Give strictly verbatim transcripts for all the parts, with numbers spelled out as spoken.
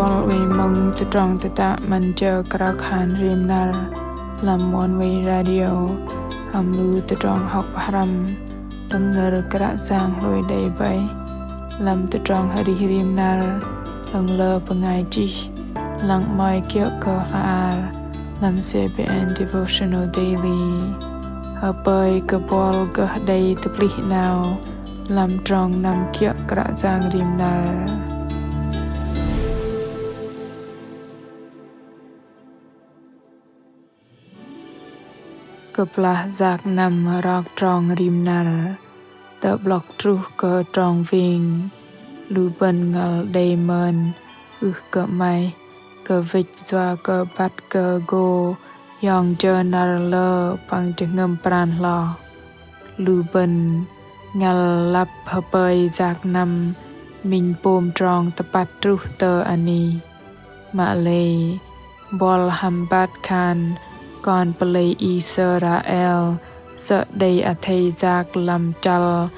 Oei mơ̆ng tơdrong tơtă 'Măn Jơ Krao Khan Rim Năr lăm Oneway Radio hăm lu tơdrong hŏk pơhrăm đơ̆ng nơ̆r Kră Yang hlôi đei bơih lăm tơdrong arih rim năr đơ̆ng lơ bơngai chih lăng 'mơ̆i kiơ̆ kơ hla ar lăm CBN Devotional Daily. Hơpơi kơ buăl gơh đei tơplih 'nao lăm trong năm kiơ̆ Kră Yang rim năr. Kơplah yak năm rok trong rim năr tơ'blŏk truh kơ trong ving, lu bơ̆n ngăl đei mơn ưh kơ 'maih kơ wĕch yua kơ băt kơ gô hiong jơ năr lơ păng jơhngơ̆m pran hloh. Lu bơ̆n ngăl lăp hơpơi yak năm minh pôm trong tơpăt truh tơ anih. Mă lei buăl hăm băt khan kon pơlei Israel sơ̆ đei athei yak lăm chăl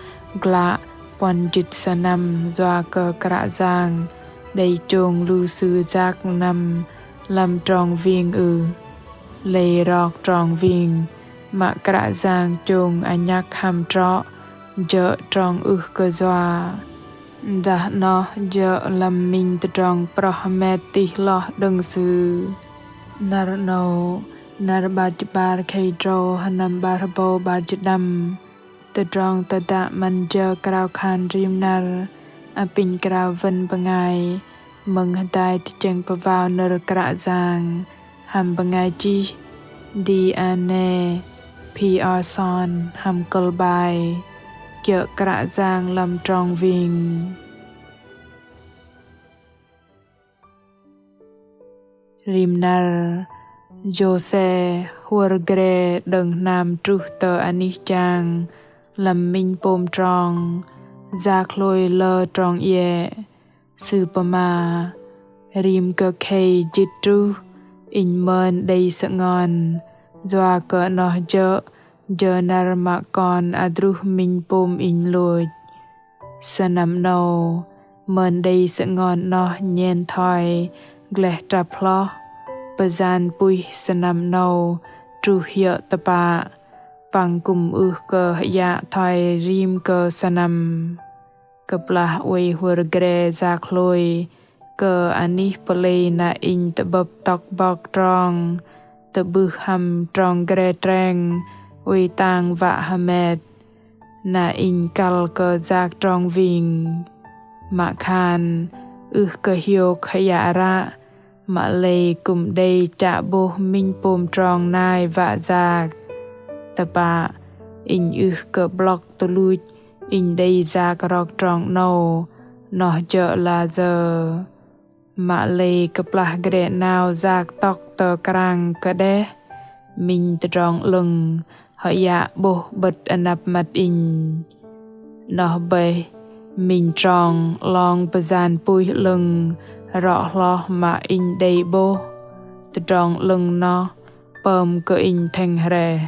glă puăn jĭt sơnăm yua kơ Kră Yang đei chông lu sư yak năm lăm trong ving ưh? Lei rok trong ving mă Kră Yang chông anhăk hăm trŏ jơ̆ trong ưh kơ yua? Dah 'noh jơ̆ lăm minh tơdrong proh hơmet tih hloh đơ̆ng Sư. Năr 'nâu, năr 'bar jĭt 'bar khei tơdrâu sơnăm 'bar hơbâu 'bar jĭt pơđăm, tơdrong tơtă 'Măn Jơ Krao Khan Rim Năr apinh krao wơ̆n bơngai mơ̆ng hơdai tơchĕng pơwao nơ̆r Kră Yang hăm bơngai chih Diane Pearson hăm kơ̆l bai Kiơ̆ Kră Yang lăm trong ving. Rim năr, Jôse huơr gre đơ̆ng hnam truh tơ anih chang lăm minh pôm trong, yak hlôi lơ trong iĕ. Sư pơma: Rim kơ khei jĭt truh, inh mơn đei sơngon, yua kơ 'noh jơ̆ jơ năr mă kon adruh minh pôm inh lôch. Sơnăm 'nâu mơn đei sơngon 'noh nhen thoi gleh trăp hloh, pơyan puih sơnăm 'nâu truh hiơ̆ tơpă, păng kư̆m ưh kơ hơyă thoi rim kơ sơnăm. Kơplah oei huơr gre yak hlôi kơ anih pơlei na inh tơ'bơ̆p tŏk bŏk trong, tơ'bưh hăm trong gre treng, oei tang wă hơmet, na inh kăl kơ yak trong ving. Mă khan ưh kơ hiôk hơyă ră, mă lei kư̆m đei chă 'bôh minh pôm trong nai wă yak. Tơpă inh ưh kơ 'blŏk tơluch inh đei yak rok trong 'nâu, 'noh jơ̆ layơ. Mă lei kơplah gre 'nao yak tŏk tơ krang kơdeh, minh tơdrong 'lơ̆ng hơyă 'bôh 'bơ̆t anăp măt inh. 'Noh bơih minh trong 'long pơyan puih 'lơ̆ng rŏ hloh mă inh đei 'bôh. Tơdrong 'lơ̆ng 'noh pơm kơ inh thĕng hrĕh.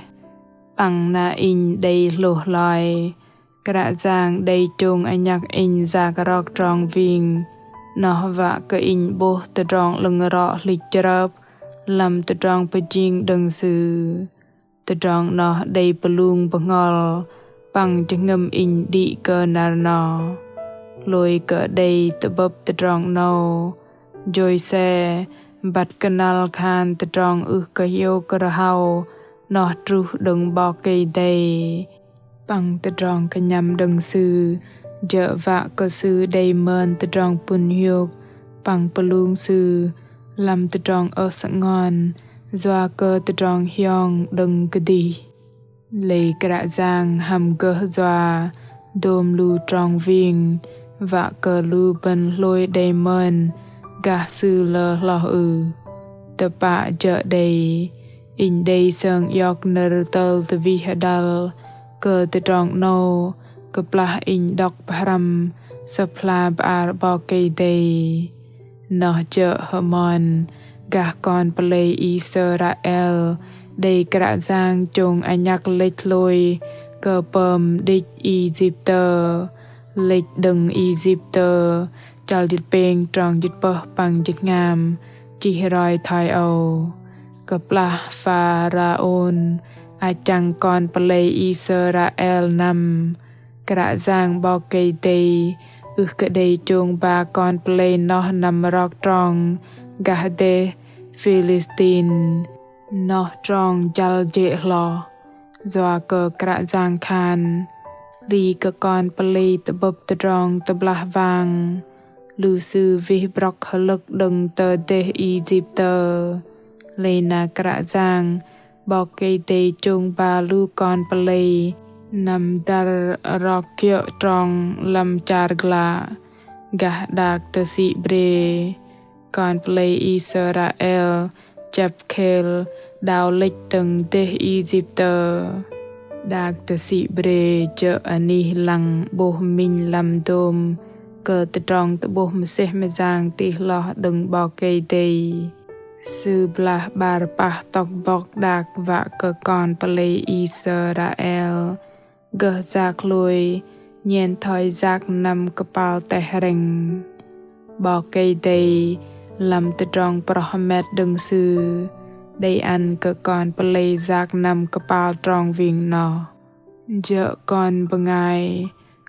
Păng na inh đei hlôh hloi, Kră Yang đei chông anhăk inh yak rok trong ving, 'noh wă kơ inh 'bôh tơdrong 'lơ̆ng rŏ hlĭch chrơp lăm tơdrong pơjing đơ̆ng Sư. Tơdrong 'noh đei pơlung bơhngol păng jơhngơ̆m inh đĭ kơ năr 'noh. Hlôi kơ đei tơ'bơ̆p tơdrong 'nâu, Jôse băt kơnăl khan tơdrong ưh kơ hiôk rơhâu 'noh truh đơ̆ng 'Bok Kei-Dei. Păng tơdrong kơnhăm đơ̆ng Sư jơ̆ wă kơ sư đei mơn tơdrong pŭn hiôk păng pơlung sư lăm tơdrong ơh sơngon yua kơ tơdrong hiong đơ̆ng kơdih. Lei Kră Yang hăm gơh yua dôm lu trong ving wă kơ lu bơ̆n hlôi đei mơn gah Sư lơ hloh ưh? Tơpă jơ̆ đei. Inh đei sơng iŏk nơ̆r tơl tơwih hơdăl kơ tơdrong 'nâu kơplah inh đŏk pơhrăm Sơ̆p hla bơar 'Bok Kei-Dei. Noh jơ̆ hơmon gah kon pơlei Israel đei Kră Yang chông anhăk lĕch hlôi kơ pơm đĭch Êjiptơ. Lĕch đơ̆ng Êjiptơ Chăl jĭt pêng trong jĭt pơh păng jĭt hngam. Chih roi thoi âu. Kơplah Pharaôn achăng kon pơlei Israel năm, Kră Yang 'Bok Kei-Dei ưh kơ đei chông ba kon pơlei noh năm rok trong gah dêh Philistin. Noh trong jăl jê̆ hloh. Yua kơ Kră Yang khan, hli kơ kon pơlei tơ'bơ̆p tơdrong tơblah wang, lu sư wih brŏk hơlơ̆k đơ̆ng tơ dêh Êjiptơ. Lei na Kră Yang 'Bok Kei-Dei chông ba lu kon pơlei năm dăr rok kiơ̆ trong lăm char glă gah đak tơsĭ bre. Kon pơlei Israel chĕp khêl đao lĕch đơ̆ng dêh Êjiptơ. Đak tơsĭ bre jơ̆ anih lăng 'bôh minh lăm dôm kơ tơdrong tơ'bôh mơsêh mơyang tih hloh đơ̆ng 'Bok Kei-Dei. Sư blah 'bar pah tŏk bŏk đak wă kơ kon pơlei Israel gơh yak hlôi nhen thoi yak năm kơpal teh rĕng. 'Bok Kei-Dei lăm tơdrong proh hơmet đơ̆ng Sư đei ăn kơ kon pơlei yak năm kơpal trong wing noh. Jơ̆ kon bơngai,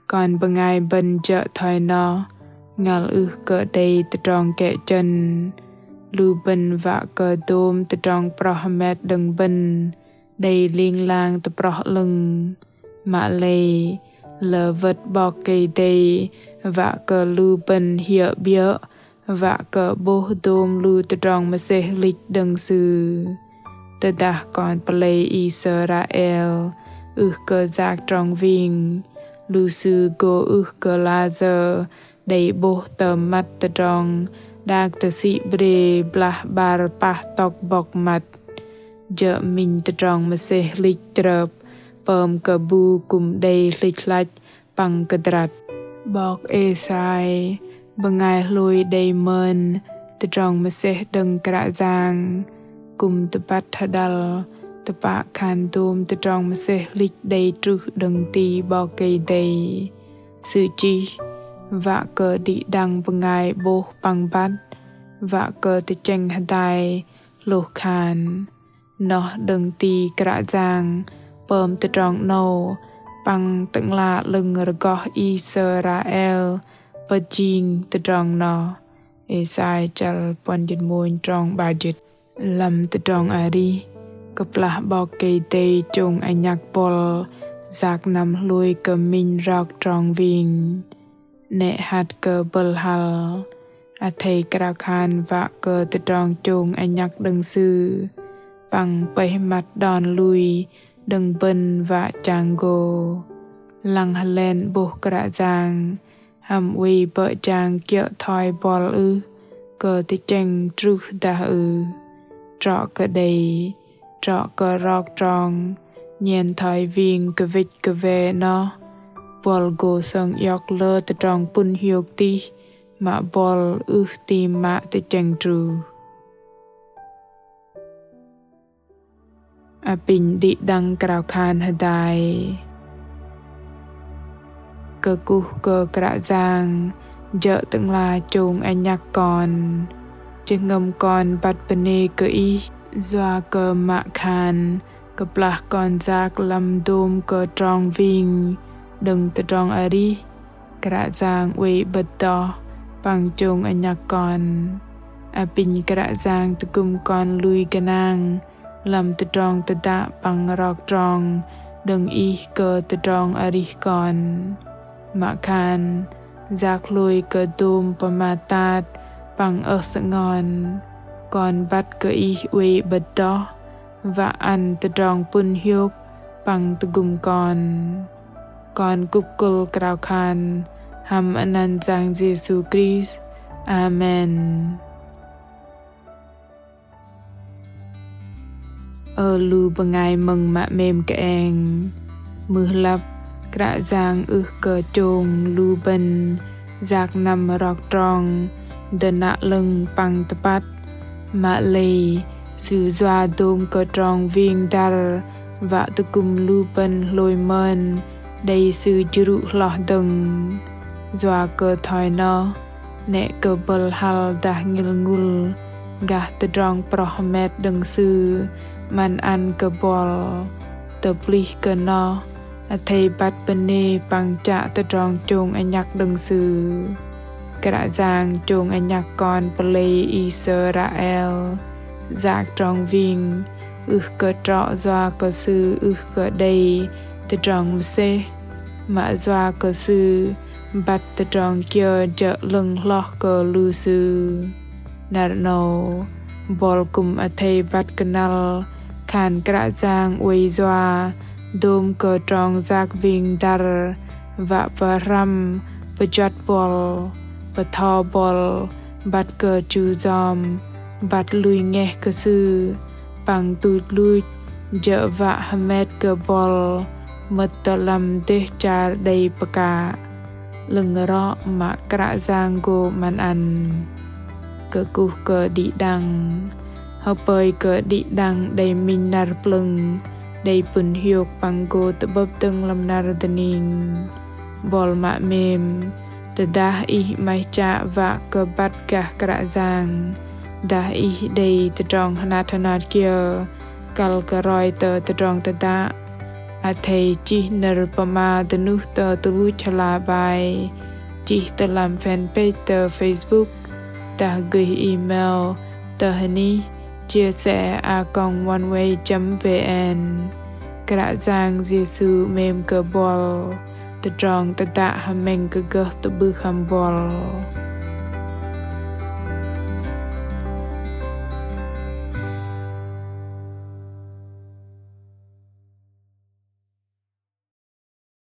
kon bơngai bơ̆n jơ̆ thoi noh, ngăl ưh kơ đei tơdrong kĕ chơ̆n. Lu bơ̆n wă kơ dôm tơdrong proh hơmet đơ̆ng bơ̆n đei ling lang tơproh 'lơ̆ng. Mă lei, lơ wơ̆t 'Bok Kei-Dei wă kơ lu bơ̆n hiơ̆ 'biơ̆, wă kơ 'bôh dôm lu tơdrong mơsêh hlĭch đơ̆ng Sư. Tơdah kon pơlei Israel ưh kơ yak trong wing, lu sư gô ưh kơ lajơ đei 'bôh tơm măt tơdrong đak tơsĭ bre blah 'bar pah tŏk bŏk măt. Jơ̆ minh tơdrong mơsêh hlĭch chrơp pơm kơ bu kư̆m đei hlĭch hlăch păng kơdrăt. 'Bok Êsai, bơngai hlôi đei mơn tơdrong mơsêh đơ̆ng Kră Yang, kư̆m tơbăt hơđăl tơpă khan dôm tơdrong mơsêh hlĭch đei truh đơ̆ng ti 'Bok Kei-Dei. Sư chih, wă kơ đĭ đăng bơngai 'bôh păng băt, wă kơ tơchĕng hơdai hlôh khan. Noh đơ̆ng ti Kră Yang pơm tơdrong 'nâu păng Tơ'ngla 'Lơ̆ng rơgoh Israel pơjing tơdrong noh. Êsai chăl puăn jĭt mônh trong 'bar jĭt. Lăm tơdrong arih, kơplah 'Bok Kei-Dei chông anhăk buăl yak năm hlôi kơ minh rok trong wing. 'Nĕ hăt kơ bơ̆l hăl, athei krao khan wă kơ tơdrong chông anhăk đơ̆ng Sư păng pơih măt đon lui đơ̆ng bơ̆n wă chang gô. Lăng hơlen 'bôh Kră Yang, hăm oei bơ̆ jang kiơ̆ thoi buăl ưh kơ tơchĕng truh dah ưh. Trŏ kơ đei, trŏ kơ rok trong nhen thoi wing kơwĕch kơwe noh, buăl gô sơng iŏk lơ tơdrong pŭn hiôk tih mă buăl ưh ti mă tơchĕng truh. Apinh đĭ đăng krao khan hơdai. Kơkuh kơ Kră Yang, jơ̆ Tơ'ngla chông anhăk kon. Jơhngơ̆m kon băt bơnê kơ Ih, yua kơ mă khan kơplah kon yak lăm dôm kơ trong wing đơ̆ng tơdrong arih, Kră Yang oei 'bơ̆t noh păng chông anhăk kon. Apinh Kră Yang tơgŭm kon lui gơnang lăm tơdrong tơdă păng rok trong đơ̆ng Ih kơ tơdrong arih kon. Mă khan, yak hlôi kơ dôm pơmat tat păng ơh sơngon, kon băt kơ Ih oei 'bơ̆t noh, wă ăn tơdrong pŭn hiôk păng tơgŭm kon. Kon kŭp kơ̆l krao khan hăm anăn Yang Yêsu Krist. Amen. Ơ lu bơngai mơ̆ng mă 'mêm kơeng. Mưh lăp, Kră Yang ưh kơ chông lu bơ̆n yak năm rok trong dơnă 'lơ̆ng păng tơpăt. Mă lei, Sư yua dôm kơ trong wing dăr wă tơgŭm lu bơ̆n hlôi mơn đei Sư jrŭ hloh dơ̆ng. Yua kơ thoi noh, 'nĕ kơ bơ̆l hăl dah ngil ngŭl gah tơdrong proh hơmet đơ̆ng Sư 'măn ăn kơ buăl. Tơplih kơ noh, athei băt bơnê păng chă tơdrong chông anhăk đơ̆ng Sư. Kră Yang chông anhăk kon pơlei Israel yak trong ving, ưh kơ trŏ yua kơ Sư ưh kơ đei tơdrong mơsêh, mă yua kơ Sư băt tơdrong kiơ jơ̆ 'lơ̆ng hloh kơ lu sư. Năr 'nâu, buăl kư̆m athei băt kơnăl khan Kră Yang oei yua dôm kơ trong yak ving dăr wă pơhrăm pơjuăt buăl, pơtho buăl băt kơ chu yom, băt lui ngeh kơ Sư, păng tuch luch jơ̆ wă hơmet kơ buăl mơ̆t tơ lăm dêh char đei pơkă. 'Lơ̆ng rŏ mă Kră Yang gô 'măn ăn. Kơkuh kơ đĭ đăng. Hơpơi kơ đĭ đăng đei minh năr plơ̆ng, đei pŭn hiôk păng gô tơ'bơ̆p dơ̆ng lăm năr dơning. Buăl mă 'mêm, tơdah ih 'maih chă wă kơ băt gah Kră Yang, dah ih đei tơdrong hơnat hơnat kiơ kăl kơ roi tơ tơdrong tơdă, athei chih nơ̆r pơma dơnuh tơ tơluch hla bơar, chih tơ lăm fanpage tơ Facebook, dah gơih email tơ hơnih chia sẻ a còng oneway chấm vn. Kră Yang Yêsu 'mêm kơ buăl. Tơdrong tơdă hơmĕng kơ gơh tơ'bưh hăm buăl.